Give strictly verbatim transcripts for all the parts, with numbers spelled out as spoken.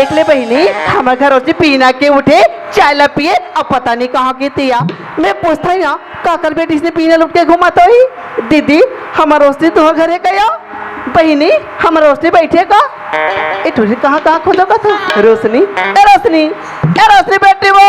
देख ले बहिनी, हमर घर रोशनी बिहनिया के उठे, चाय ला पिए, अब पता नहीं कहाँ गे तेहा। मैं पूछत हँव, काकर बेटी अइसने बिहनिया ले उठ के घूमत होही? दीदी, हमर रोशनी तुँहर घरे का या? बहिनी, हमर रोशनी बइठे का? ए टुरी, कहाँ, कहाँ खोजत हस? रोशनी, ए रोशनी, ए रोशनी बेटी वो।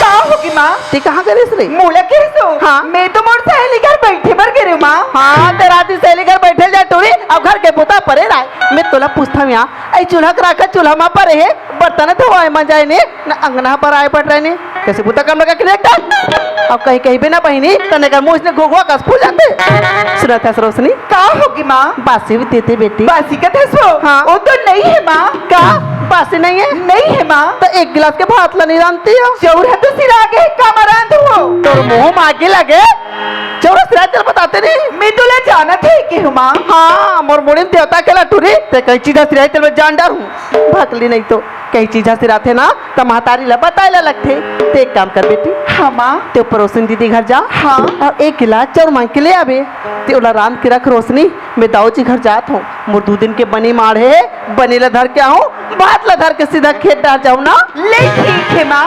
का होगे माँ? तें कहाँ गे रेहेस रे? मोला कहिस ओ? हाँ। मैं तो मोर सहेली घर बइठे बर गे रेहेंव माँ। हाँ, तें राती सहेली घर बइठे ल जा टुरी, अब घर के बुता परे रहय। मैं तोला पूछत हँव या, ए चूल्हा के राख चूल्हा म परे हे, बर्तन धोवाय म जाय ने, न अंगना बराय बर रहय ने, कइसे बुता कम लगा के लेट। अब कहीं कहिबे ना बहिनी, त एकर मुँह अइसने घुघुआ कस फूल जाथे। सुनत हस रोशनी? का होगे माँ? बासी भी देथे बेटी। बासी कथस ओ? हाँ। ओ तो नइ हे माँ। का? बासी नइ हे? नइ हे माँ। त एक गिलास के भात ला नइ रांधती हो? चाउर ह तो सिरा गे हे, का मैं रांधहूँ? तोर मुँह म आगी लगे। चाउर सिराय तेला बताते नहीं। मैं तोला जानत हँव कहेंव माँ। हाँ, मोर मुड़ी म देवता के ला टुरी, तें कई चीज सिराय तेला मैं जान डारहूँ। भकली नहीं तो। कई चीज सिराथे ना, त महतारी ला बताय ला लगथे। तें एक काम कर बेटी। हाँ माँ। तें परोसिन दीदी घर जा। हाँ। अउ एक गिलास चाउर मांग के ले आबे। तें ओला रांध के रख रोशनी, मैं दाऊ जी घर जात हँव। मोर दू दिन के बनी माढ़े हे, बनी ला धर के आहूँ, भात ला धर के सीधा खेत डहर जाहूँ ना। ले ठीक हे माँ।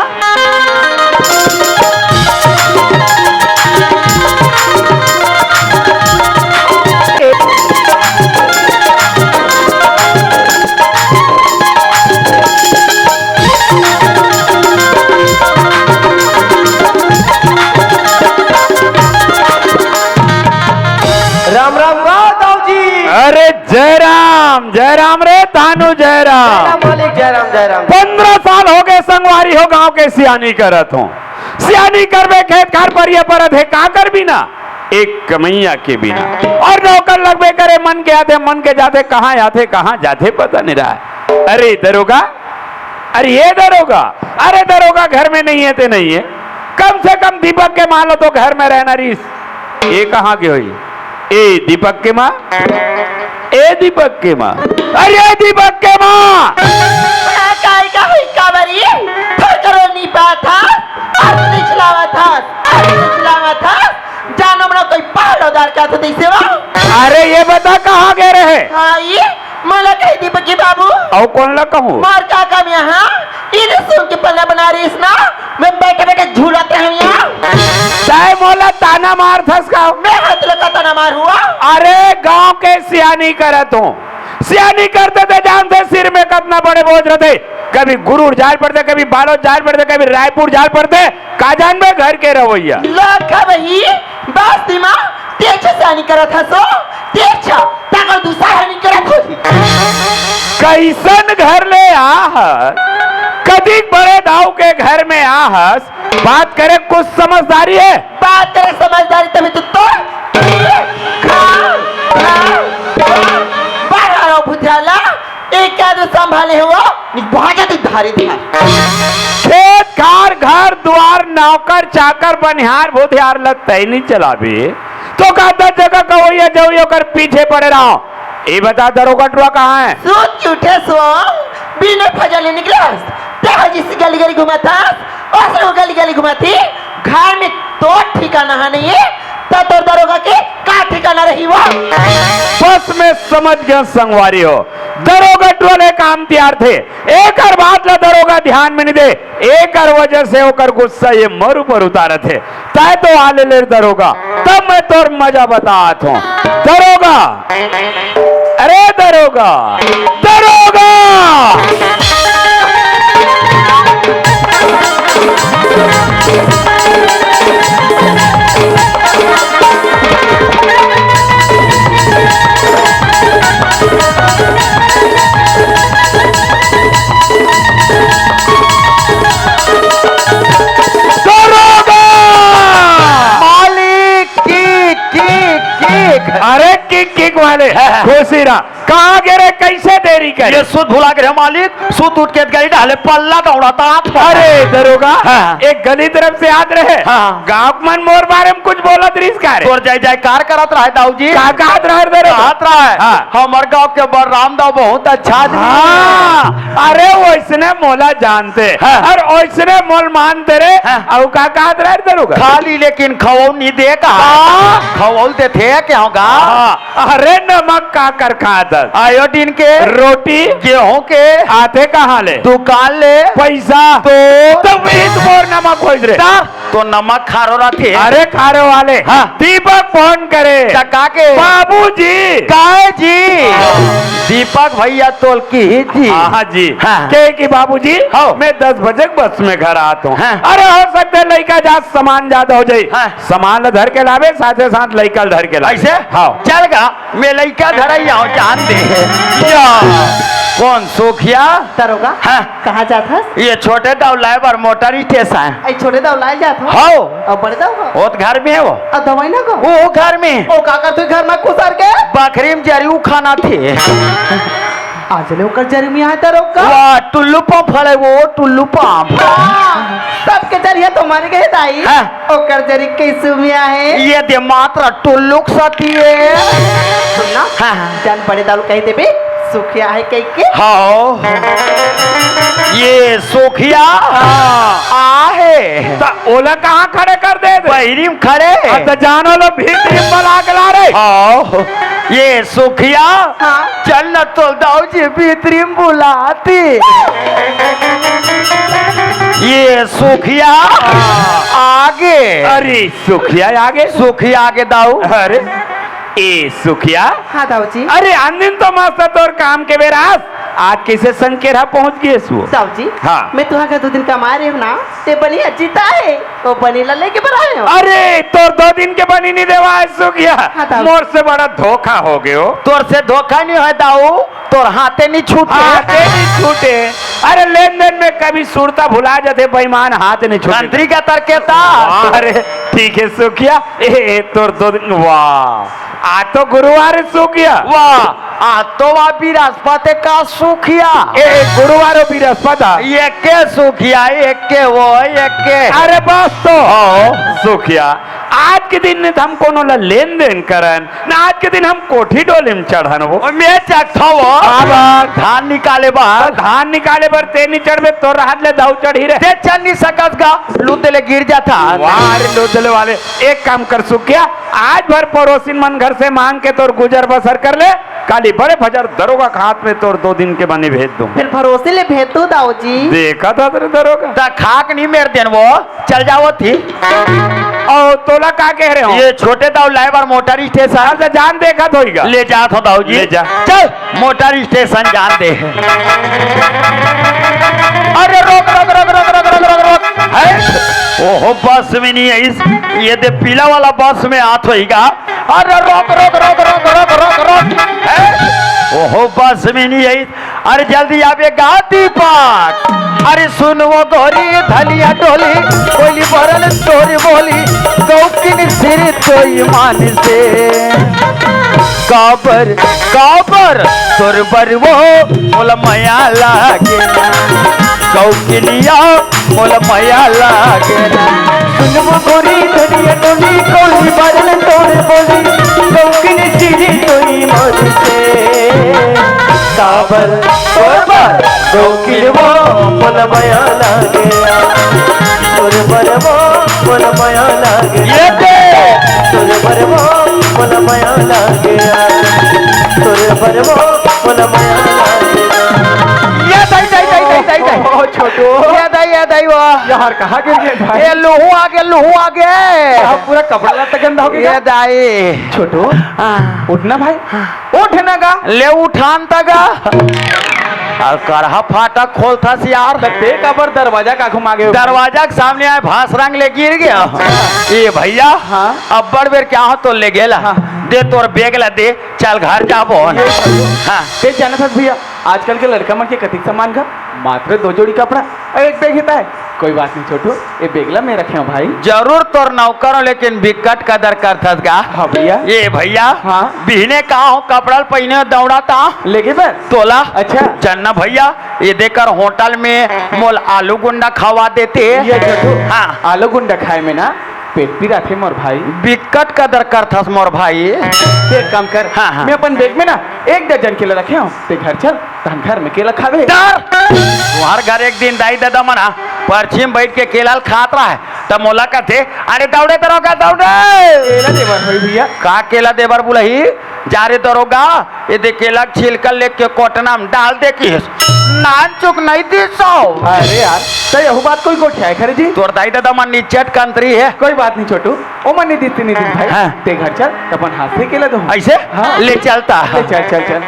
राम राम गा दाऊ जी। अरे जय राम, जय राम रे तानू, जय राम। जय राम मालिक, जय राम, जय राम। पंद्रह साल होगे संगवारी हो, गांव के सियानी करत हँव। सियानी करबे, खेत खार परिया परत हे, का करबे ना? एक कमइया के बिना। अउ नौकर लगबे करे, मन के आथे, मन के जाथे, कहाँ आथे, कहाँ जाथे, पता नइ रहय। अरे दरोगा, अरे ये दरोगा, अरे दरोगा घर में नइ हे ते नइ हे, कम से कम दीपक के माँ ल तो घर में रहना रहिस। ये कहाँ गे होही? ए दीपक के माँ, ए दीपक के माँ, अरे दीपक के माँ। हाँ, काय का होही कावरी? थोर करो नी पात हस, अस निचलावत हस, अस निचलावत हस। जानो मनो कोई पहाड़ उधार का तो देसे वा। अरे ये बता कहाँ गे रहे? हाँ, ये मोला कही दीपक के बाबू। अउ कोन ला कहूँ? मोर का काम यहाँ? इधर सुन के पन्ना बना रहिस ना, मैं बैठे बैठे झूलत हँव यहाँ। तैं मोला ताना मारथस का? मैं हाथ लगा ताना मारहूँ। अरे गांव के सियानी करत हँव। सियानी करथे ते जानथे सिर में कतना बड़े बोझ रहिथे। कभी गुरूर जाय ल पड़थे, कभी बालोद जाय ल पड़थे, कभी रायपुर जाय ल पड़थे। का जानबे घर के रवैया। लखा बही, बस दिमाग, तेरछा सियानी करत हस ओ, तेरछा, ताकर दूसरा सियानी करत होही। कइसन घर ले आहस, कतिक बड़े दाऊ के घर में आहस, बात करे कुछ समझदारी हे? बात करे समझदारी तभी तो तोर खा, खा, खा, बाहर आओ भुतियाला, एक आदमी संभाले हो, भाजा तू धारी धार। खेत खार, घर दुवार, नौकर चाकर, बनिहार भुतियार ल तैं नइ चलाबे, तो का दस जगह कवैया जवैया ओकर पीछे पड़े रहव। ए बता, दरोगा टुरा कहाँ हे? सूत के उठे सो, बिना फजले निकलस, तेहा जिस गली गली घुमत हस, ओसने गली गली घुमत ही, घर में तोर ठिकाना हे नहीं, त तोर दरोगा के का ठिकाना रही वो? बस मैं समझ गेंव संगवारी हो, दरोगा टुरा ले काम तियारथे, एकर बात ला दरोगा ध्यान में नइ दे, एकर वजह से ओकर गुस्सा ये मोर ऊपर उतारत हे। तैं तो आ ले ले दरोगा, तब मैं तोर मजा बतात हँव। दरोगा, अरे दरोगा, दरोगा! दरोगा! मालिक, किक, किक, किक। अरे किक, किक वाले, खुशी रहा। कहाँ गे रहे, कैसे देरी करे? ये सुत भुला गे रहे मालिक, सुत उठ के गली डाले पल्ला दौड़ाता हाथ में। अरे दरोगा, हाँ। एक गली तरफ से आत रहे। हाँ। गाँव के मन मोर बारे में कुछ बोलत रहिस का रे? तोर जय जयकार करत रहे दाऊ जी। का कहत रहे दरोगा? कहत रहे, हाँ। हमर गाँव के बलराम दाऊ बहुत अच्छा आदमी हाँ। हे। अरे वैसने मोला जानथे हाँ। अउ वैसने मोल मानथे रे। हाँ। अउ का कहत रहे दरोगा? खाली लेकिन खवौ नी दे का? हाँ। खवौ देथे क्या होगा? हाँ। अरे नमक काकर खात हस? आयोडीन के। रोटी। गेहूं के। आथे कहाँ ले? दुकान ले। पैसा। तो? तो इत मोर नमक होइस रे। ता? तो नमक खारो रथे। अरे खारो वाले। हाँ। दीपक फोन करे। त का के? बाबूजी। काय जी? दीपक भैया तोल की ही जी। हाँ, हाँ जी। हाँ। के कि बाबूजी, हाँ। मैं दस बजे के बस में घर आत हूँ। हाँ। अरे हो सकथे लइका जात सामान जादा हो जाई। हाँ। सामान ल धर के लाबे, साथे साथ लइका ल धर के लाबे। ऐसे? हाँ। चल गा, मैं लइका धरई आऊं, जान दे। या, कौन सुखिया? दरोगा, हाँ। कहाँ जात हस? ये छोटे दाऊ लाए बर मोटर स्टेशन। ए, छोटे दाऊ लाए जात हो? हौ। अउ बड़े दाऊ हो? वो तो घर में हे वो। अउ दवाई ना को? वो घर में। ओ का करथे घर में खुसर के? बखरी में जरी उखानथे। आज ले ओकर जरी में आए दरोगा। वाह, टुल्लू पंप फड़े वो, टुल्लू पंप। हाँ, सबके जरिया तो मर गए दाई। हाँ। ओकर जरी कइसे उमिया हे? ये दे मात्र टुल्लुक सती हे। सुन ना, हाँ, हाँ। जान बड़े दाऊ कहि देबे, सुखिया हे कहि के। हाँ। ये सुखिया हाँ। आहे। त ओला कहाँ खड़े कर दे दे? बहिरी में खड़े। आ, त जानो लो भीतरी में बला के ला रे। हाँ। ये सुखिया, हाँ। चल न तो दाऊ जी भीतरी में बुलाती। ये सुखिया आगे। अरे सुखिया आगे। सुखिया आगे दाऊ। अरे ए सुखिया। हाँ दाऊ जी। अरे आन दिन तो मस्त तोर काम के बेरा अस, आज कइसे संकेरा पहुंच गे सु? दाऊ जी, हाँ। मैं तुहां का दो दिन कमाए रहे हूँ ना, ते बनी अजीता है। ओ बनी ला लेके बर आए हो? अरे, तोर दो दिन के बनी नी देवा है सुखिया। हाँ, दाऊ। मोर से बड़ा धोखा हो गयो। तोर से धोखा नी होय दाऊ, तोर हाथे नी छूटे। हाथे नी छूटे। अरे, लेन देन में कभी सुरता भुला जाथे, बेईमान हाथ नी छूटे। गंत्री का तरकेता। अरे, ठीक है सुखिया। ए, ए, तोर दो दिन, वाह, आज तो गुरुवार है सुखिया। वाह। आ तो वा बिरस्पति का सुखिया। ए, गुरुवार बिरस्पति। एके सुखिया, एके वो, एके। अरे बस तो। हाँ। सुखिया, आज के दिन में हम कोनो ला लेन देन करन, ना आज के दिन हम कोठी डोली में चढ़न वो। ओ, मैं चढ़थव वो। बाबा। धान निकाले बर। तो धान निकाले बर ते नी चढ़बे, तोर हाथ ले दाऊ चढ़ी रे। ते चढ़ नी सकस गा, लूते ले गिर जाथा। वाह रे लूते ले वाले। एक काम कर सुखिया, आज भर पड़ोसिन मन घर से मांग के तोर गुजर बसर कर ले, काली बड़े भजर दरोगा के हाथ में तोर दो दिन के बनी भेज दूं। फिर भरोसे ले भेज दो दाऊ जी। देखा था तेरे दरोगा। त खाक नी मेर देन वो, चल जावत ही। अउ तोला का कह रहे हो? ये छोटे दाऊ लाए बर मोटर स्टेशन। अच्छा, जान देखत होइगा। ले जात हो दाऊ जी। ले जा। चल। मोटर स्टेशन जान दे। अरे रोक, रोक, रोक। हैं? ओहो, बस में नहीं है इस, ये दे पीला वाला बस में आत होइगा। अरे रोक, रोक, रोक। हैं? ओहो, बस में नहीं है इस, अरे जल्दी आबे गा दीपक। अरे सुन वो गोरी धलिया डोली, कोइली बरन तोरी बोली, गौकिन सिर तोई मान से। काबर, काबर, तोर बर वो मोला मया लागे ना। गौकिनिया मोला मया लागे ना। सुनबो गोरी धनिया टोली, कोइली बाजन तोर बोली, गौकिन चिरी तोई मन से। काबर, काबर, गौकिन वो मोला मया लागे ना। तोर बर वो मोला मया लागे ना। ये दे। तोर बर वो मोला मया लागे ना। तोर बर वो मोला मया लागे ना। ये दाई, दाई, दाई, दाई, दाई, दाई। ओ, छोटू। ये दाई, ये दाई, वाह। यार, कहाँ गिर गए भाई? ये लुहू आ गया, लुहू आ गया। अब पूरा कपड़ा लत्ता गंदा हो गया। ये दाई। छोटू, हाँ। उठ ना भाई। हाँ। उठ ना गा। ले उठान ता गा। अउ करहा फाटक खोलथस यार। त ते काबर दरवाजा का घुमा गए? दरवाजा के सामने आए भास रंग ले गिर गया। ए भैया, हाँ। अब्बड़ बेर क्या हो तो ले गेला। हाँ। दे तोर बैग ला दे, चल घर जाबो। ये चलो। हाँ। ते जानत हस भैया, आजकल के लड़का मन के कतिक सामान का मात्र दो जोड़ी कपड़ा अउ एक बैग हेता है। कोई बात नहीं छोटू, ये बेगला में रखे हो भाई। जरूर तोर नौकर हो, लेकिन बिकट कदर करथस गा। हाँ भैया। ए भैया, हाँ। बिहने का हो, कपड़ा ल पहिने दौड़त आ। लेके बर? तोला? अच्छा। चल ना भैया, ये देकर होटल में मोल आलू गुंडा खवा देते। ये छोटू, हाँ। आलू गुंडा खाए में ना पेट पिराथे मोर भाई। बिकट कदर करथस मोर भाई। एक काम कर, हाँ, हाँ। मैं अपन बैग में ना एक दर्जन केला रखे हो, ते घर चल, तहन घर में केला खाबे। डर! तुम्हार घर एक दिन दाई ददा मन हा परछी म बैठ के केला ल खात रहा है, त मोला कथे, "अरे दौड़े दरोगा, दौड़े।" केला देबर होई भैया। का केला देबर बुलाही? जा रे दरोगा, ये दे केला के छिलका लेके कोटना में डाल दे किहिस। नानचुक नहीं दिस हो। अरे यार, त यहू बात कोई गोठियाए खरे जी? तोर दाई ददा मन निचट कंत्री है। कोई बात नहीं छोटू, ओमन नहीं दिस ते नहीं दिस भाई। हाँ। ते घर चल, त अपन हाथ से केला दो। ऐसे? हाँ। ले चलता। ले चल, चल, चल।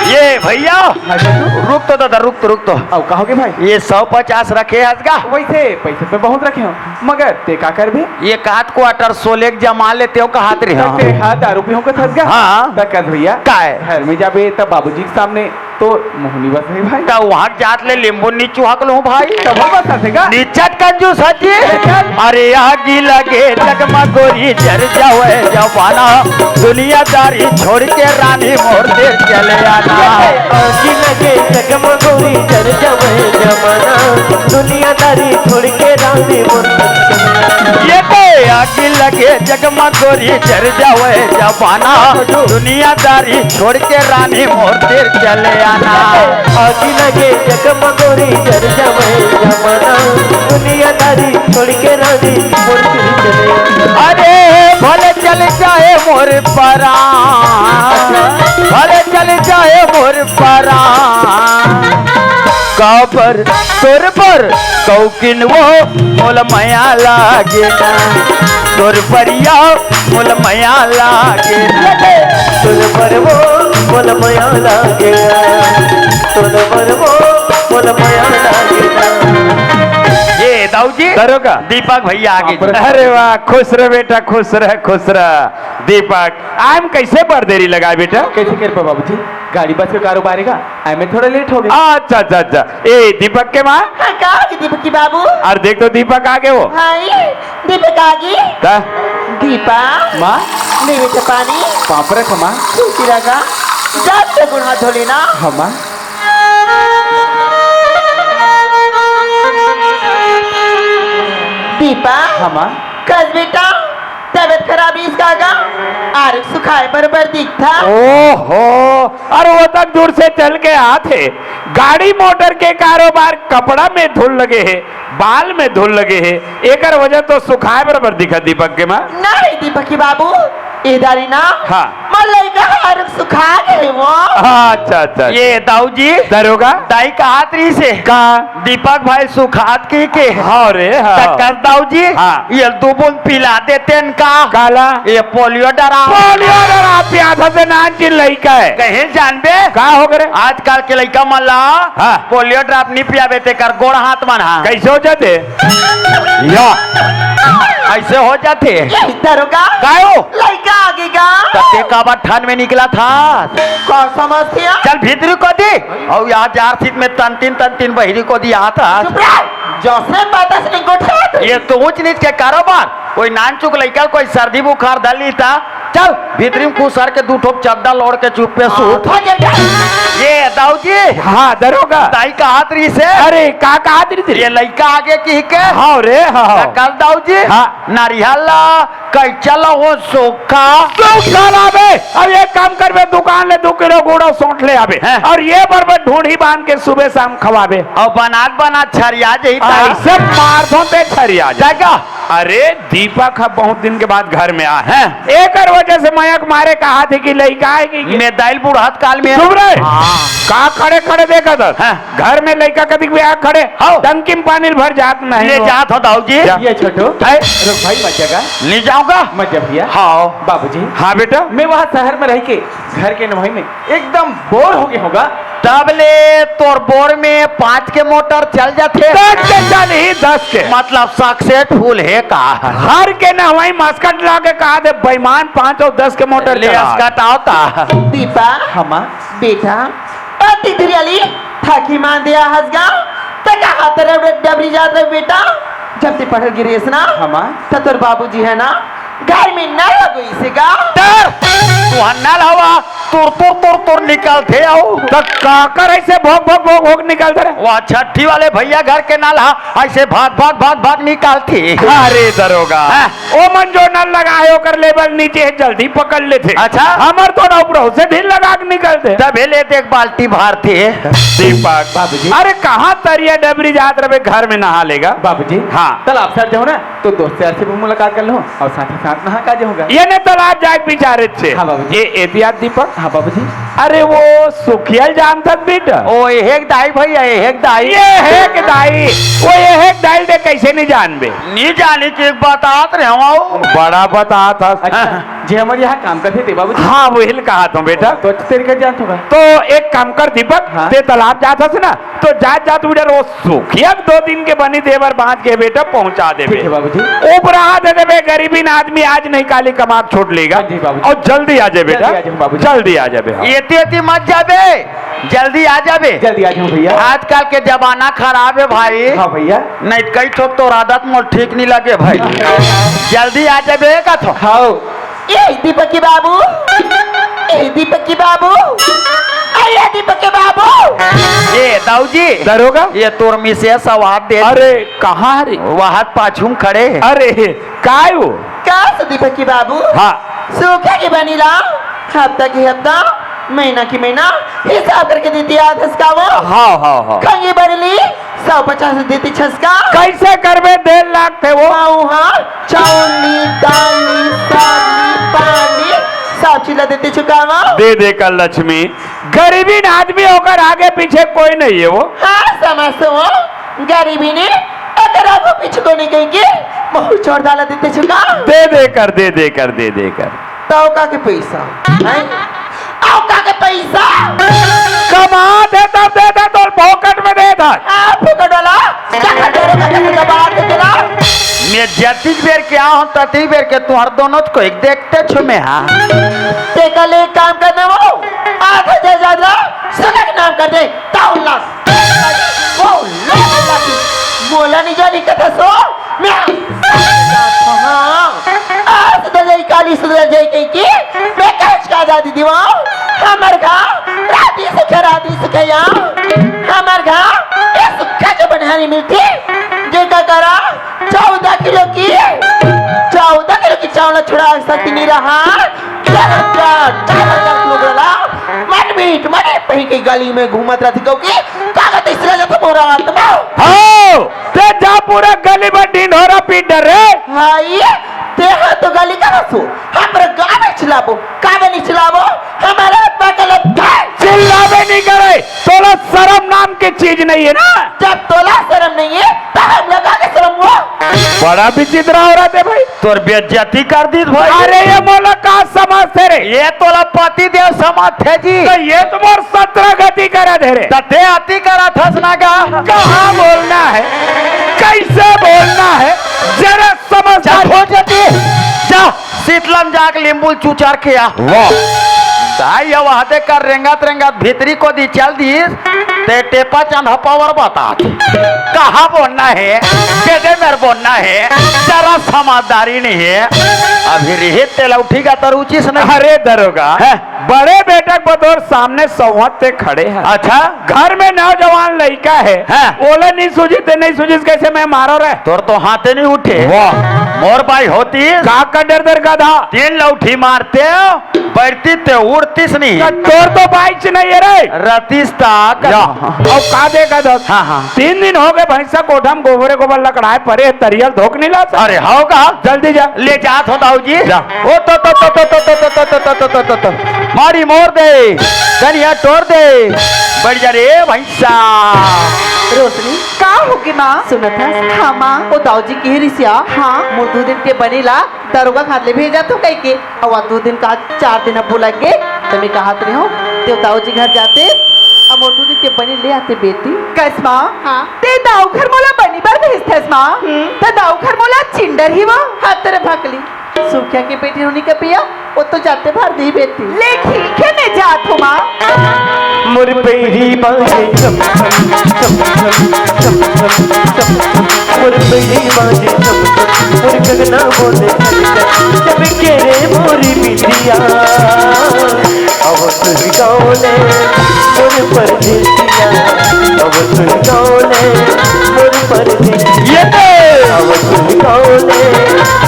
ये भैया, हाँ, छोटू। रुक तो दादा, रुक तो, रुक तो। अब कहोगे भाई? ये सौ पचास रखे हस गा? वैसे पैसे तो बहुत रखे हो, मगर ते का करबे? ये कात क्वार्टर सोले के जमा लेते हो, कहात रहे हो। ते हा दारू पीहूं कथस गा? हाँ। त कस भैया, काय? घर में जाबे त बाबूजी के सामने तो मुंह नहीं बस रही भाई। त वहां जात ले नींबू नहीं चुहक लूं भाई। तब बस हंसेगा। निचट कंजूस हती। लेकिन अरे आगी लगे जगमगोरी जर जावे जवाना, दुनियादारी छोड़ के रानी मोर देश चले आना। आगी लगे जगमगोरी जर जावे जवाना, दुनियादारी छोड़ के रानी मोर देश चले आना। ये तो आगी लगे जगमगोरी जर जावे जवाना, दुनियादारी छोड़ के रानी मोर तीर चले आना। आगी लगे जगमगोरी जर जावे जवाना, दुनियादारी छोड़ के रानी मोर तीर चले आना। अरे भले चल जाए मोर परान, भले चल जाए मोर परान, काबर तोर पर कौकिन वो मोल मया लागे ना, तोर परिया मोल मया लागे ना। तोर पर वो मोल मया लागे ना, तोर पर वो मोल मया लागे ना। ये दाऊ जी, दरोगा। दीपक भैया आगे। अरे वाह, खुश रह बेटा, खुश रह, खुश रह। दीपक, आए म कैसे बर देरी लगा बेटा? कैसे कर पा बाबूजी? गाड़ी बस के कारोबार है का? आए में थोड़ा लेट हो गया। अच्छा, अच्छा, अच्छा। ए, दीपक के माँ? हाँ, का हो गया दीपक की बाबू? अरे देख तो दीपक आगे हो। हाँ, ये दीपक आगे। का? दीपक। माँ? ले बेटा पानी। पापड़ रखो माँ। सूती रखा। जा बेटा गुण हाथ धो लेना। हाँ माँ। दीपक। हाँ माँ। कस बेटा, तबीयत खराब इस का गा? आरुग सुखाए बरोबर दिखता। ओहो, अरे वो तक दूर से चल के आत हे। गाड़ी मोटर के कारोबार, कपड़ा में धूल लगे हे, बाल में धूल लगे हे, एकर वजह तो सुखाए बरोबर दिखत दीपक के माँ। नहीं दीपक के बाबू, ए दारी ना। हाँ। मोर लइका आरुग सुखा गए वो। अच्छा, अच्छा। ये दाऊ जी। दरोगा। दाई कहात रही से। का? दीपक भाई सुखात की के। हाँ रे, हाँ। त कस दाऊ जी, हाँ। ये दो बूंद पिला देते न का? काला? ये पोलियो डरा। पोलियो डरा पिया था से नान की लइका है। कहीं जानबे? का हो गए? आजकल के लइका मन ला हाँ। पोलियो ड्रॉप नहीं पियाबे ते कर गोड़ हाथ मन हा। कैसे हो जाते? या। ऐसे हो जाते। ये दरोगा। कायो? लइका आगे गा। त ते काबर ठन में निकला था? का समझते हैं? चल भीतरी को दी। और यहाँ जार सीट में तन तीन, तन तीन बहिरी को दी आता। चुप रह। जैसे बात से गोठियात। ये तो ऊंच नीच के कारोबार। कोई नानचुक लइका, कोई सर्दी बुखार धर ली था। चल, भीतरी में कुसर के दू ठोक चद्दा लोड़ के चुप्पे सूत। हाँ, ये दाऊ जी। हाँ, दरोगा। दाई कहात रही से। अरे, का कहात रही से? ये लइका आगे की के? हाँ रे, हाँ। त कस दाऊ जी। हाँ। नारियल ला, कैचा ला हो सोखा। तू खा लाबे। अब एक काम करबे, दुकान ले दू किलो गुड़ और सौंठ ले आबे। हैं। और ये बरबर ढूंढी बांध के सुबह शाम खवाबे। और बनात बनात छरिया जही ता। ऐसे मार दो ते छरिया जा। जाएगा। अरे दीपक ह बहुत दिन के बाद घर में आ है, एकर वजह से मयक मारे कहा थे कि लइका आएगी कि मैं दाइल बुढ़त काल में चुप रहे। हाँ। का खड़े खड़े देखा था? हाँ। घर में लइका कभी भी आ खड़े, हाँ। टंकी में पानी भर जात नहीं ले हो। जात हो दाऊ जी। जा। ये छोटू, है? रुक भाई, मत जगा। ले जाऊंगा। मत जा भैया। हाँ। बाबूजी। हाँ बेटा। मैं वहाँ शहर में रह के घर के नवाई में एकदम बोर हो गए होगा। तब ले तोर बोर में पाँच के मोटर चल जाथे। दस के चल ही, दस के। मतलब सक्सेसफुल है का? हर के नवाई मस्कट ला के कहा दे बेईमान, पाँच और दस के मोटर ले चला। अस्कट आवता। दीपा। हमा। बेटा, अति धुरियाली थाकी मान दिया हसगा। ते कहा तेरे डबरी जात रहे बेटा, जब ते पढ़े गिरेस ना, हाँ माँ। त तोर बाबूजी हे ना, घर में नल लगोइस हे का? तर, तुहर नल हवा, तुर, तुर, तुर, तुर निकलथे अउ। त काकर अइसे भोक, भोक, भोक, भोक निकलथे रे? वह छट्ठी वाले भैया घर के नल हा, अइसे भाग, भाग, भाग, भाग निकलथे। अरे दरोगा, हाँ। ओ मन जो नल लगा हे, ओकर लेवल नीचे हे, जल्दी पकड़ लेथे। अच्छा। हमर तो ना ऊपर से ढील लगा के निकलथे। तभे ले देख बाल्टी भारथे। दीपक। बाबूजी। अरे कहाँ तरिया डबरी जात रहे घर में नहा लेगा? बाबूजी। हाँ। तालाब सर जाहूँ ना, तो दोस्त यार से भी मुलाकात कर लूँ अउ साथ ही साथ नहा का जाहूँगा। ये ने तालाब जाए के विचार हे। हाँ बाबूजी। ये एहतियात दीपक। हाँ बाबूजी। अरे वो सुखिया ल जानथस बेटा? ओ एहेक दाई भैया, एहेक दाई। एहेक दाई, वो एहेक दाई ल ते कइसे नहीं जानबे? नहीं जाने के एक बतात रहे हूँ। बड़ा बतात हस। अच्छा, जे हमर यहाँ काम करथे ते बाबूजी? हाँ, वही ल कहत हूँ बेटा। तो अच्छा तरीका जानत होगा। तो एक काम कर दीपक, हाँ। ते तालाब जात हस ना, तो जात जात उधर वो सुखिया के दो दिन के बनी देबर बांच के बेटा पहुंचा देबे। ठीक है बाबूजी। उपराहा दे देबे, गरीबीन आदमी आज नहीं काली कमा के छोड़ लेगा। हाँ जी बाबूजी। अउ जल्दी आ जाए बेटा। जल्दी आ जाऊँ बाबूजी। जल्दी आ जाबे, हाँ। एती एती मत जाबे, जल्दी आ जाबे। जल्दी आ जाऊँ भैया। आजकल के जमाना खराब हे भाई। हाँ भैया। नहीं कई ठो तोर आदत मोर ठीक नहीं लगे भाई। जल्दी आ जाबे कथों। हाँ। ए दीपक के बाबू, ए दीपक के बाबू, ए दीपक के बाबू। ए दाऊजी। दरोगा? ये तोर मिसेस आवाज दे। अरे कहाँ रे? वहाँ पाछू में खड़े हे। अरे काय वो? का से दीपक के बाबू? हाँ। सूखे के बनी ला, हफ्ता के हफ्ता, महीना के महीना हिसाब करके देती आधस का वो। हाँ, हाँ, हाँ। खंगी बरली, सौ पचास देती छसका। कइसे करबे? डेढ़ लाख थे वो। हाँ, हाँ, चाउली, दाली, साली, पानी, सब चीज ला देती चुकावा। दे दे कर लक्ष्मी, गरीबीन आदमी ओकर आगे पीछे कोई नहीं हे वो। हाँ, समझ वो, गरीबीन ओकर आगे पीछे कोई नहीं कहीं के, बहुत छोड़ डाला देती चुका। दे दे कर, दे दे कर, दे दे कर। तव का के पैसा? हैं? अउ का के पैसा? कमात हे तब देथे, तोर फोकट में देथे। आ, फोकट वाला, जखा डरे का जखा दबा के चला। मैं जतिक बेर के आहूँ, ततिक बेर के तुहर दोनों को एक देखते छु मैं, हाँ। ते कल एक काम करना वो, आधा जायदाद ला, सगा के नाम कर दे, ताऊ ला। वो लो, मोला नहीं जानी कथा सो, मैं हाँ, आज तो जाई काली सुधर जाई कहीं की, मैं कच का दादी दीवाओ, हमर घा, राती सुखे, राती सुखे या, हमर घा, ये सुखा जो बनहारी मिलती, जे का करा, चौदह किलो की, चौदह किलो की चावल छुड़ा सकती नहीं रहा, चार हजार, चार हजार किलो बोला, मन मीट, मन पही के गली में घूमत रहती क्योंकि कागज इसलिए जाता मोरा आत्मा। हाँ। ते जा पूरा गली में ढिंढोरा पीट डर रे। हाय, ते हा तो गली का रसो, हमरे गाँव में चिल्लाबो, का में नहीं चिल्लाबो, हमारे आत्मा का लत है। चिल्लाबे नहीं करे, तोला शर्म नाम की चीज नहीं है ना। जब तोला शर्म नहीं है, तो हम लोग आगे शर्म हुआ। बड़ा विचित्र औरत है भाई। तोर बेइज्जती कर दीस भाई। अरे ये मोला का समझथे रे? ये तोला पति देव समझथे जी। तो ये तो मोर सत्रह गति करा दे रे। त ते अति करा थस ना गा। कहाँ बोलना है, कैसे बोलना है, जरा समझ। जा हो जती, जा शीतलम जाके लींबू चुचार के आ। वाह। ताई अब हदे कर रेंगत रेंगत भीतरी को दी चल दीस। ते टेपा चंद पावर बता। कहाँ बोलना है, केदे मेर बोलना है, जरा समझदारी नहीं है। अभी रिहित तेला उठी का तर उचिस नहीं। अरे दरोगा, हैं? बड़े बेटा के बतौर सामने सौहत ते खड़े हैं। अच्छा। घर में नौजवान लइका है, हैं? ओला नहीं सूझी ते नहीं सूझिस कैसे मैं मारो रे? तोर तो हाथे नहीं उठे। वाह। मोर बाई होती। का कर डर डर गधा? तीन लौठी मारते हो। बढ़ती ते उड़तीस नहीं। त तोर तो बाइच नहीं है रे। रतीस तक। या। अब का देखा दस? हाँ, हाँ। तीन दिन हो गए भैंसा कोठा में गोबरे गोबर लकड़ाए परे, तरियल धोक नहीं ला। अरे, हो का? जल्दी जा। ले जात हो दाऊ जी। जा। ओ तो, तो, तो। मारी मोर दे, कनिया टोर दे। बढ़ जा रे भैंसा। रोशनी। का होगे माँ? सुनत हस? हाँ माँ। ओ दाऊ जी की रिसिया। हाँ। मोर दू दिन के बनी ला दरोगा खान ले भेजा तो कह के। अउ दू दिन का चार दिन अब लग गे, त मैं कहत रहे हूँ, ते दाऊ जी घर जाते, अब मोर दू दिन के बनी ले आते बेटी। कस माँ? हाँ। ते दाऊ घर मोला बनी बर भेजथस माँ? हम्म। ते दाऊ घर मोला चिंडर ही वो? हाँ, तेरे भकली। सुखिया के बेटी होनी के पिया, वो तो जाते भर दी बेटी। ले ठीक है, मैं जात हूँ माँ। मोर बैरी बाजे झम झम, झम झम, झम झम, झम झम। मोर बैरी बाजे झम झम, मोर कंगना बोले झन झन, चमके रे मोरी बिंदिया। अब तुही गाँव ले मोर परदेसिया, अब तुही गाँव ले मोर परदेसिया। ये तो अब तुही गाँव ले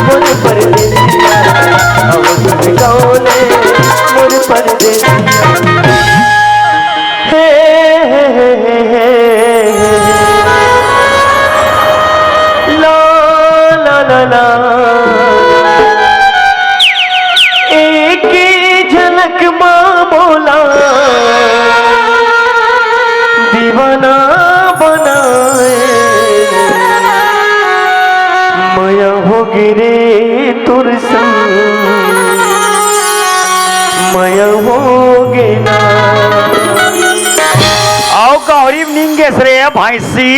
मोर परदेसिया, अब तुही गाँव ले मोर परदेसिया। हे, हे, हे, हे, हे, हे। ला, ला, ला, ला। एक झलक माँ मोला दीवाना बनाए, मया हो गे रे तोर संग, मया हो गे ना। आओ गौरी निंगेश रे भैंसी।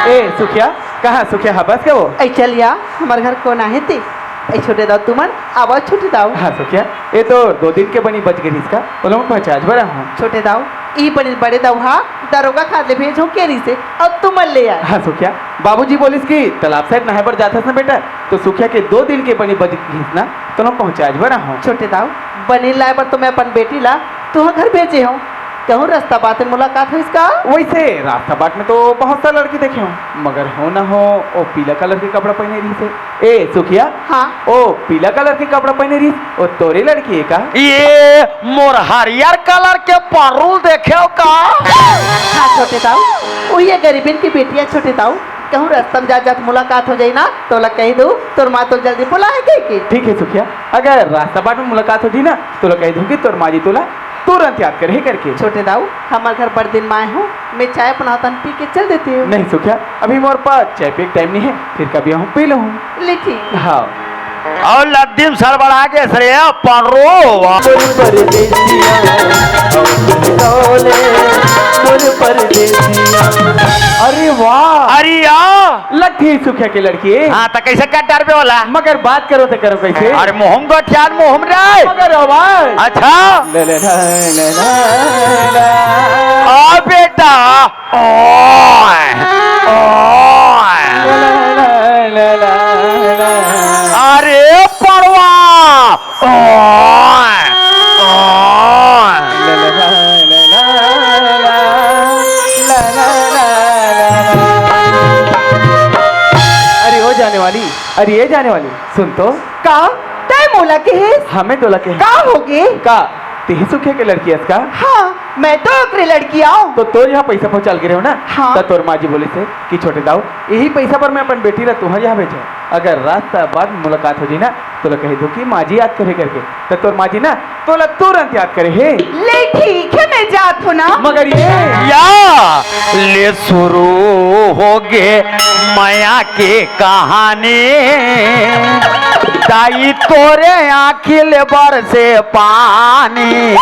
ए सुखिया, कहाँ सुखिया हबस के वो? ऐ चल या, हमर घर कोन आहे ते? ऐ छोटे दाऊ तुमन, आवा छोटे दाऊ। हाँ सुखिया, ये तो दो दिन के बनी बच गई इसका, वो लोग पहुँचा आज बड़ा हूँ। छोटे दाऊ, ई बनी बड़े दाऊ हा, दरोगा खाद ले भेजो के रही से, अब तुमन ले आए। हाँ सुखिया, बाबूजी बोलिस कि तालाब साइड नहाए बर जाथस ना बेटा, तो सुखिया के दो दिन के बनी बच गई ना, तो लोग पहुँचा आज बड़ा हूँ। छोटे दाऊ, बनी लाए बर तो मैं अपन बेटी ला तुहा घर भेजे हूँ, कहूँ रास्ता बात में मुलाकात होइस का? वैसे रास्ता बाट में तो बहुत सा लड़की देखे हूँ, मगर हो ना हो वो पीला कलर के कपड़ा पहने रही से। ए सुखिया, हाँ। ओ पीला कलर के कपड़ा पहने रही, वो तोरे लड़की है का? ये मोर हरियर कलर के परुल देखे हो का? हाँ छोटे दाऊ, वो ये गरीबन की बेटियाँ छोटे दाऊ, कहूँ रास्ता में जात जात मुलाकात हो जाई ना, तोला कही दू, तोर माँ तो जल्दी बुलाए कही के। ठीक है सुखिया, अगर रास्ता बाट में मुलाकात हो जाई ना, तोला कही दू कि तोर माँ जी तोला तुरंत याद करे करके। छोटे दाऊ, हमर घर बड़ दिन में आए हो, मैं चाय बनावतन पी के चल देती हूँ। नहीं सुखिया, अभी मोर पास चाय पिए के टाइम नहीं है, फिर कभी हम पी लूँ। ले ठीक। हाँ। अउ लद्दी म सड़बड़ा गे रे परो। मोर परदेसिया, अउ तुही गाँव ले, मोर परदेसिया। अरे वाह। अरे या। लगथे सुखिया के लड़की। हाँ, त कैसे कर डरबे ओला? मगर बात करो त करो कैसे? अरे मुँह म गोठियान मुँह म रे। मगर आवाज। अच्छा। ले, ले, ले, ले, ले, ले। आ बेटा। ओए, ओए। अरे पड़वा। ओए, ओए। अरे ओ जाने वाली, अरे ए जाने वाली, सुन तो। का? तैं मोला कहेस? हाँ, मैं तोला कहेस। का होगे? का? तेही सुखिया के लड़की अस का? हाँ, मैं तो ओकरे लड़की आंव। तो तोर यहाँ पैसा पहुँचाल गे रहेंव ना? हाँ। त तोर माँ जी बोलिस हे कि छोटे दाऊ, यही पैसा बर मैं अपन बेटी ला तुम्हर यहाँ भेजेंव। अगर रास्ता बाद में मुलाकात हो जाही ना, तोला कही दो कि माँ जी याद करे करके। त तोर माँ जी ना तोला तुरंत याद करे हे। ले ठीक हे, मैं जात हूँ ना। मगर ये या ले शुरू होगे मया के कहानी, दाई तोरे आँखी ले बरसे पानी।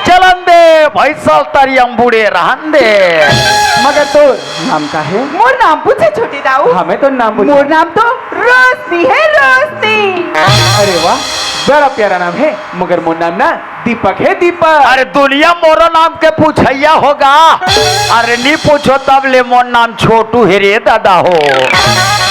चलन दे भैंसल तरिया म बूड़े रहन दे। मगर तोर नाम का हे? मोर नाम पूछे छोटे दाऊ। हाँ, मैं तो नाम पूछे। मोर नाम तो रोशनी हे, रोशनी। अरे वाह, बड़ा प्यारा नाम हे, मगर मोर नाम ना दीपक हे, दीपक। अरे दुनिया मोरो नाम के पूछैया होगा। अरे नी पूछो तब ले मोर नाम छोटू हे रे दादा हो।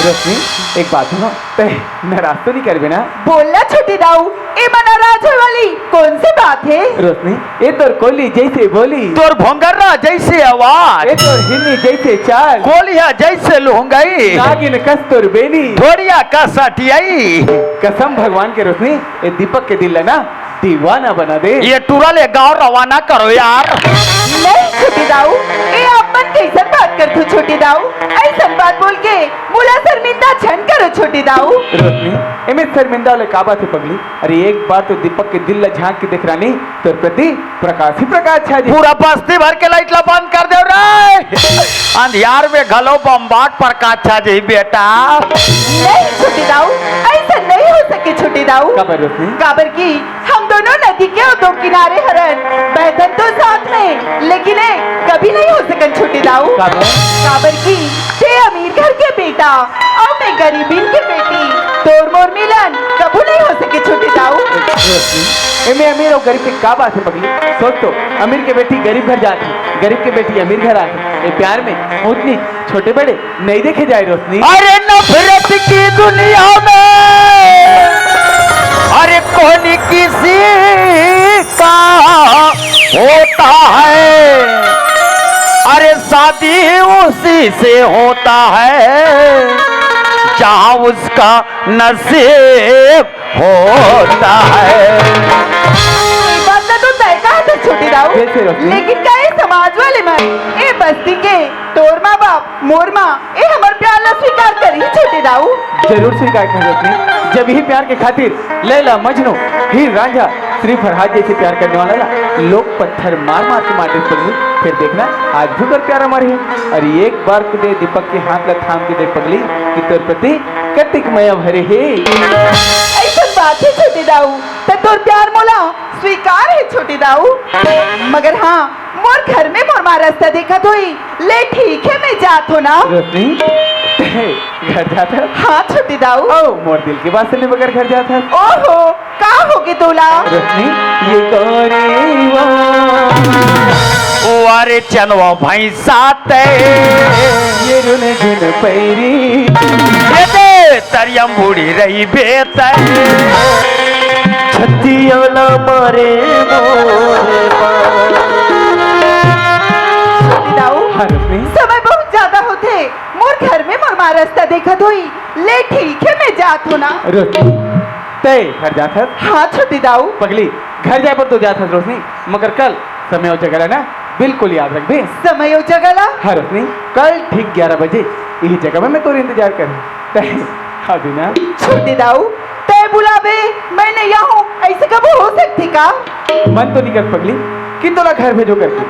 रोशनी, एक बात हो, तैं नाराज तो नी करबे ना? बोल ना छोटे दाऊ, एमा नाराज होय वाली कौन सी बात हे? रोशनी, ए तोर कोली जैसे बोली। तोर भोंगरा जैसे आवाज। ए तोर हिरनी जैसे चाल। कोलिया जैसे लुहंगई। नागिन कस तोर बेनी। ढोड़िया कस सठियई। कसम भगवान के रोशनी, ए दीपक के दिल ला ना दीवाना बना दे। ये टूरा ले गाँव रवाना करो यार। नहीं छोटे दाऊ, ए आप मन कैसन बात करथो छोटे दाऊ? ऐसन बात बोल के मोला शर्मिंदा झन करो छोटे दाऊ। रोशनी, एमे शर्मिंदा वाले का बात हे पगली? अरे एक बार तो दीपक के दिल ला झांक के देख रानी, तोर प्रति प्रकाश ही प्रकाश छा जाही। पूरा बस्ती भर के लाइट ला बंद कर देव रे। अंधियार में घलो बम्बाट प्रकाश छा जाही बेटा। नहीं छोटे दाऊ, ऐसा नहीं हो सके छोटे दाऊ। काबर रोशनी? काबर की हम दोनों नदी के दो किनारे हरन, बहथन तो साथ में, लेकिन ए कभी नहीं हो सकन छोटे दाऊ। काबर? काबर की तैं अमीर घर के बेटा अउ मैं गरीबिन के बेटी, तोर मोर मिलन कभू नहीं हो सके छोटे दाऊ। रोशनी, एमे अमीर अउ गरीब के का बात हे पगली? सोच तो, अमीर के बेटी गरीब घर जाथे, गरीब के बेटी अमीर घर आथे। ए प्यार में ऊंच नीच, छोटे बड़े नइ देखे जाय रोशनी। अरे नफरत की दुनिया में, अरे कौन किसी का होता है, अरे शादी उसी से होता है जहां उसका नसीब होता है। ये बात ला तो तय कहा था छोटे दाऊ। जैसे रोशनी। लेकिन का ये समाज वाले मन, ये बस्ती के, तोर माँ बाप, मोर माँ, ये हमर प्यार ला स्वीकार करही छोटे दाऊ? जरूर स्वीकार करही रोशनी। जब यही प्यार के खातिर लैला, मजनू, हीर रांझा, श्री फरहाद जैसे प्यार करने वाला ला लोग पत्थर मार मार के मार देत पगली, फिर देखना आज भी तोर प्यार अमर हे। अरे एक बार खुदे दीपक के हाथ ला थाम के देख पगली कि तोर प्रति कतिक मया भरे हे। ऐसन बात हे छोटे दाऊ, त तोर प्यार मोला स्वीकार हे छोटे दाऊ। मगर हाँ, मोर घर में मोर माँ रस्ता देखत होही, ले ठीक हे, मैं जात हो ना। रोशनी, घर जात हस? हाँ छोटे दाऊ। ओ, मोर दिल के बात सुने बगैर घर जात हस? ओहो, का होगे तोला? रोशनी, ये गोरी वा। ओ अरे चनवा भैंसा तै। ये रुन झुन पैरी। ये दे तरियम बूढ़ी रही बेतै। छतिया ला मारे मोरे बा। छोटे दाऊ, हाँ, रोशनी। समय बहुत ज्यादा होथे, मोर घर में मोर माँ रस्ता देखत होही, ले ठीक हे, मैं जात हो ना। रोशनी, तै घर जात हस? हाँ छोटे दाऊ। पगली, घर जाए बर तो जात हस रोशनी, मगर कल समय अउ जगह ला ना बिल्कुल याद रखबे। समय अउ जगह ला? हाँ रोशनी, कल ठीक ग्यारह बजे यही जगह में मैं तोर इंतजार करहूँ। तै अभी ना। छोटे दाऊ, तै बुलाबे, मैं नइ आहूँ, ऐसे कभू हो सकथे का? मन तो नइ करत पगली कि तोला घर भेजो करके,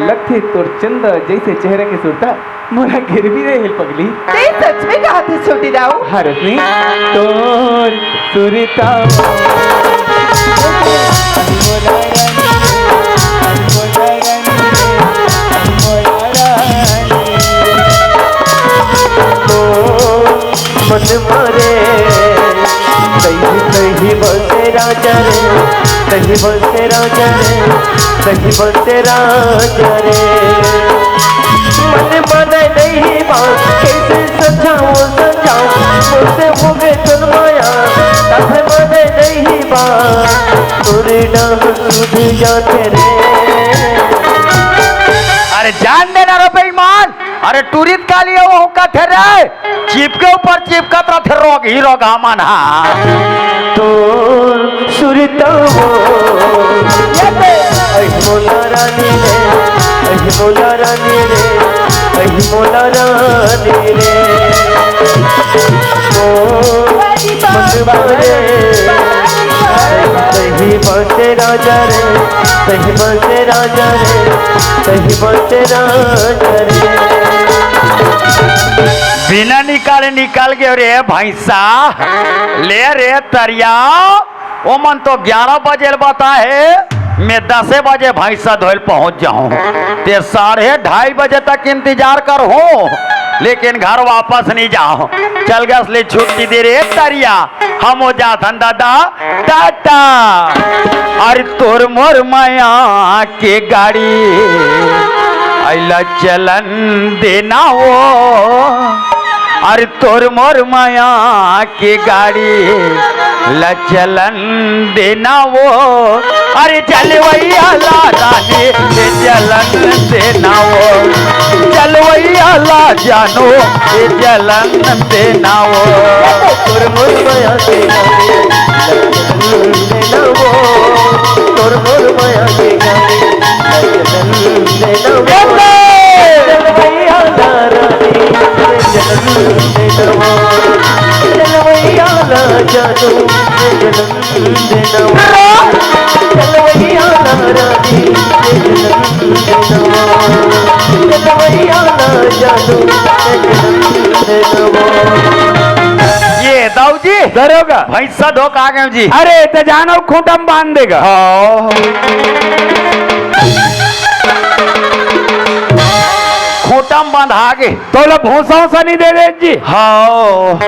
लगथे तोर चंदा जैसे चेहरा के सुरता मोला गिरवी रहे हे पगली। तै सच में कहत हस छोटे दाऊ? हाँ रोशनी, तोर सुरता। मन मारे, सही सही बसे राजा रे, सही बसे राजा रे, सही बसे राजा रे। मन माने नहीं बात, कैसे समझाऊं समझाऊं, मुझसे हो गए तुम माया, तब माने नहीं बात, तोरे ना सुध जाते रे। अरे जान देना रे बेईमान, अरे टूरी त काली हे, वो कथे रे, चिपके ऊपर चिपकत रथे रोगही रोगहा मन हा। तोर सुरता हो, अहि मोला रानी रे, अहि मोला रानी रे, अहि मोला रानी रे। ओ मन मारे, सही बसे राजा रे, सही बसे राजा रे, सही बसे राजा रे। बिना निकाले निकल गे रे भैंसा। ले रे तरिया, ओ मन तो ग्यारह बजे ल बताहे, मैं दसे बजे भैंसा धोए ल पहुंच जाहूं। ते साढ़े ढाई बजे तक इंतजार करहूं, लेकिन घर वापस नइ जाहूं। चल गे असली छुट्टी दे रे तरिया, हम हो जाथन दादा टाटा। अरे तोर मोर मया के गाड़ी अइला चलन देना वो। अरे तोर मोर मया के गाड़ी ला चलन देना वो। अरे जलवैया ला रानी, ये जलन देना वो। जलवैया ला जानू, ये जलन देना वो। तोर मोर मया के गाड़ी, जलन देना वो। तोर मोर मया के गाड़ी, जलन देना वो। जलवैया ला रानी, जलन देना वो। जलवैया ला जानू, जलन ये दाऊ जी, दरोगा। भैंसा धोक आ गए जी। अरे, त जानो खूंटा म बांध देगा। हाँ। खूंटा म बांध आ गए। तोला भूसा उसा नइ दे दे जी। हाँ।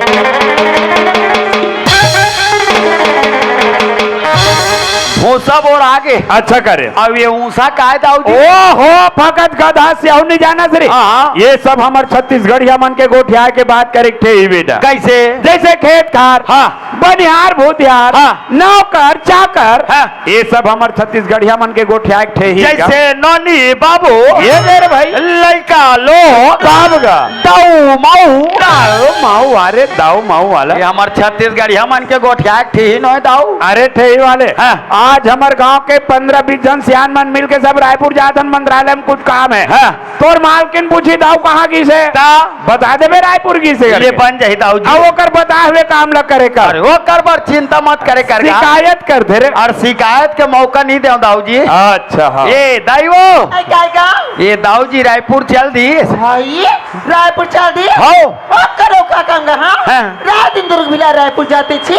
भूसा बोर आगे। अच्छा करे। अब ये ऊंसा काय दाऊ जी? ओहो, फकत गधा से अउ नहीं जाना सरे। हाँ। ये सब हमर छत्तीसगढ़िया मन के गोठिया के बात करे के ठेही बेटा। कैसे? जैसे खेत खार, हाँ। बनिहार भूतिहार, हाँ। नौकर चाकर, हाँ। ये सब हमर छत्तीसगढ़िया मन के गोठिया के ठेही का। जैसे नोनी बाबू, ये दे रे भाई। लइका लो, बाबू का। दाऊ माऊ। दाऊ माऊ, अरे दाऊ माऊ वाला। ये हमर छत्तीसगढ़िया मन के गोठिया के ठेही नोय दाऊ। अरे ठेही वाले, हाँ। आज हमर गांव के पंद्रह बीस झन सियान मन मिल के सब रायपुर जात हन, मंत्रालय में कुछ काम है। हाँ। तोर मालकिन पूछी, "दाऊ कहाँ गिस हे?" ता? बता देबे, "रायपुर गिस हे," ये करके। बन जाही दाऊ जी। अब ओकर बताए हुए काम ल करे कर। अरे ओकर बर चिंता मत करे कर का। शिकायत कर दे रे। और शिकायत के मौका नहीं देव दाऊ जी। अच्छा, हाँ। ए दाई वो। ए, काय का? ये दाऊ जी रायपुर चल दिस। भाई, रायपुर चल दिस? हो। ओ करो का काम गा, हाँ? हाँ। रात दिन दुर्ग भिला रायपुर जाते छी।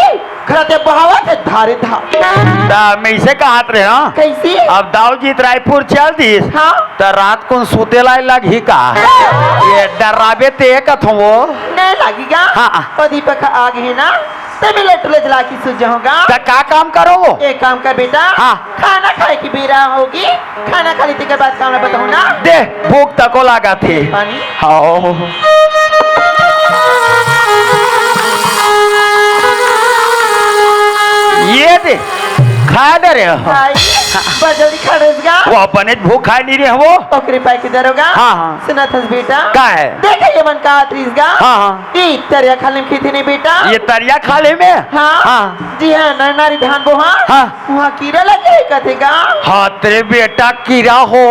खड़ा ते बहावत हे धारे धार। ता मैं इसे कहत रहे, हाँ? कैसे? अब दाऊ जी त रायपुर चल दिस, हाँ। त रात कुन सुते ला लगही का? हाँ। ये डराबे ते कथो वो। नहीं लगेगा। हाँ। ओ दीपक आगे है ना, ते मिले टुले जला के सो जाऊंगा। त का काम करो वो? एक काम कर बेटा, हाँ। खाना खाए की बेरा होगी, खाना खा ले तेकर बाद काम ला बताहूं ना। दे, भूख तको लागत हे। पानी? हाओ। ये दे, खा दे रे। भाई, बड़ जल्दी खा रहे गा। वो अपने भूख खाए नहीं रहे वो। ओकरे पाए के दरोगा। हाँ, हाँ। सुनत हस बेटा। का है? देखे ये मन का आतरीस गा। हाँ, हाँ। ई तरिया खाली में खेती नहीं बेटा। ये तरिया खाली में? हाँ। हाँ। जी हाँ, नर नारी धान बोहा। हाँ। वहाँ कीरा लगे हे कथे गा। हाँ, तेरे बेटा कीरा हो।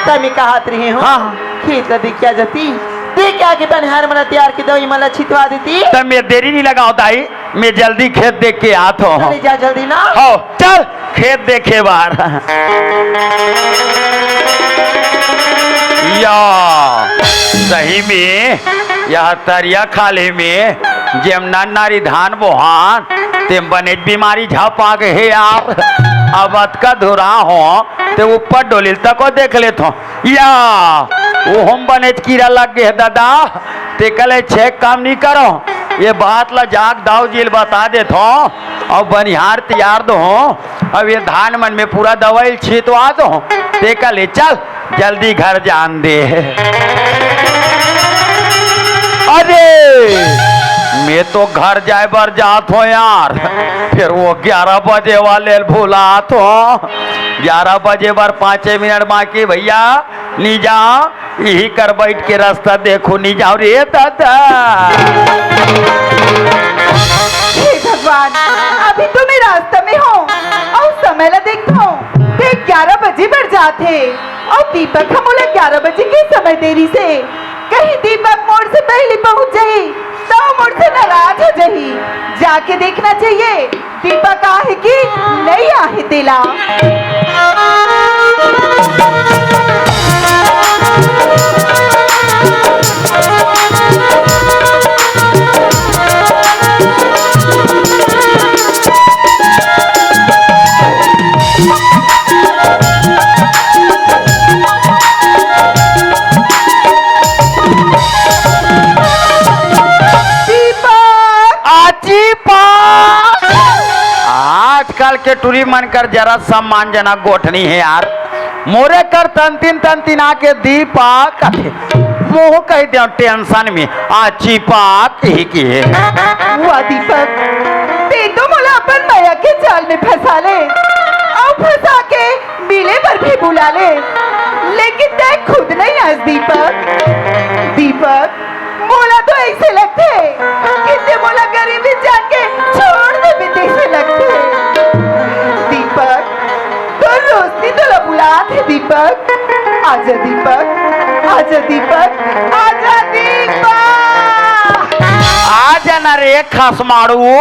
तमी कहात रहे हो। हाँ, हाँ। खेत ला देखा जाती, देख के आके बनिहार मन ला तैयार के दवई मन ला छितवा देती। त मैं देरी नहीं लगाओ दाई, मैं जल्दी खेत देख के आत हो। चले जा जल्दी ना। हो, चल खेत देखे बार। या, सही में यह तरिया खाली में जेम नर नारी धान बोहान, तेम बनेच बीमारी झपा गे हे यार। अब अतका धुरा हो, ते ऊपर डोलिल तको देख लेत हो। या, ओहम बनेच कीरा लग गे हे दादा, ते कले छेक काम नहीं करो। ये बात ला जाग दाऊ जी ल बता देत हो, अउ बनिहार तैयार दो हो। अब ये धान मन में पूरा दवाई छितवा दो, ते कले चल जल्दी घर जान दे। अरे, मैं तो घर जाए बर जात हो यार, फिर वो ग्यारह बजे वाले ल भुलात हो। ग्यारह बजे बर पाँचे मिनट बाकी भैया, नी जाओ, यही कर बैठ के रास्ता देखो, नी जाओ रे दादा। हे भगवान, अभी तो मैं रास्ता में हूँ, अउ समय ला देखता हूँ, ते ग्यारह बजे बर जात हे, अउ दीपक ह मोला ग्यारह बजे के समय दे रिसे। कहीं दीपक मोर से पहले पहुँच जाही, तो मोर से नाराज हो जाही। जाके देखना चाहिए, दीपक आहे कि नहीं आहे तेला। दीपक। आजी बा। आजकल के टुरी मन कर जरा सम्मानजनक गोठनी हे यार। मोरे कर तंतिन तंतिन आके दीपक कथे। मोह कह दे tension में आजी बा कही की हे। वाह दीपक, ते तो मोला अपन मया के जाल में फंसा ले, अउ फंसा के मिले बर भी बुला ले, लेकिन ते खुद नहीं आस दीपक। दीपक, मोला तो ऐसे लगथे कि ते मोला गरीबी जान के छोड़ देबे तैसे लगथे। दीपक, तोर रोशनी तोला बुलात हे दीपक। आजा दीपक, आजा दीपक, आजा दीपक। आ जाना रे खसमाड़ू,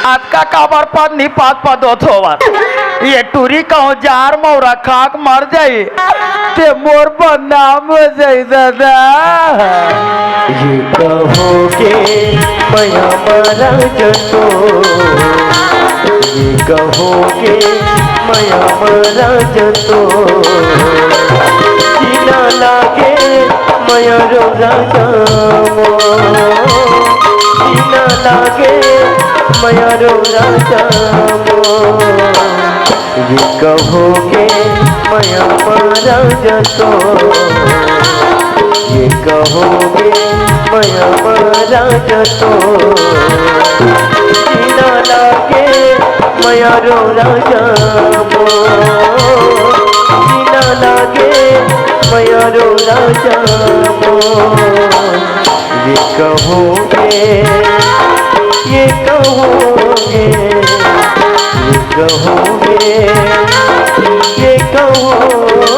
अतका काबर पद नहीं पात पदोत होवत। ये टुरी कहूँ जार मौरा खाक मर जाई, ते मोर बदनाम हो जाई दादा। ये कहो के मया मरा जतो, ये कहो के मया मरा जतो, जीना लागे मया रो राजा मो। जीना लागे मयारो राजा मोर, ये कहोगे मया महाराजा तो, ये कहोगे मया महाराजा तो, जीना लागे मयारो राजा मोर, जीना लागे मयारो राजा मोर, ये कहोगे, ये कहोगे, ये कहोगे, ये कहोगे।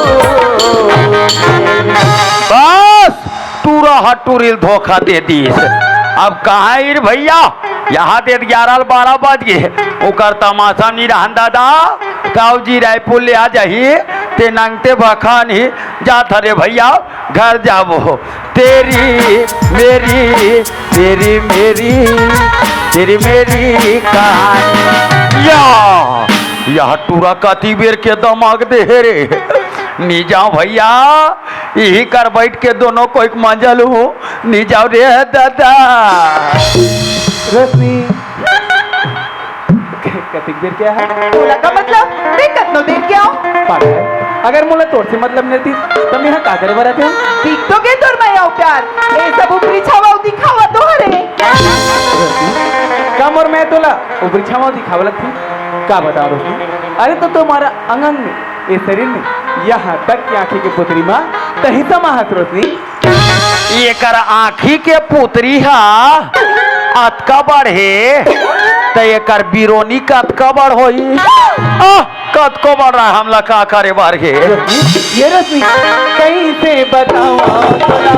बस, टूरा ह टूरी ल धोखा दे दिस। अब कहाँ इर भैया, यहाँ दे ग्यारह बारह बज गे, ओकर तमाशा नी रहन दादा। ताऊ जी रायपुर ले आ जाही, ते नंगते भखा नी जात हरे भैया, घर जाबो। तेरी मेरी, तेरी मेरी, तेरी मेरी कहानी। या, यह टूरा कति बेर के दमाग दे हे रे। नी जाओ भैया, इही कर बैठ के दोनों कोई मजा लूं। नी जाओ रे दादा। रोशनी, कतिक बेर के है? तोला का मतलब? मैं कतनो देर के आऊं? पागल, अगर मोला तोर से मतलब नहीं रहतिस, त मैं यहाँ का करे बर आते हूँ? दिख तो गे तोर मया अउ प्यार, ये सब ऊपरी छावा दिखावा तो हरे। रोशनी, का मोर मया तोला ऊपरी छावा दिखावा लगथे? का बताओ रोशनी, अरे तो तुम्हारा अंग अंग में, ये शरीर में, यहाँ तक कि आँखी के पुतरी मा तही समा हस रोशनी। एकर आँखी के पुतरी ह अतका बड़ हे, त एकर बिरोनी कतका बड़ होही? आह, कतको बड़ रहा, हमला का करे बर हे? ये रश्मि, कइसे बतावं तोला,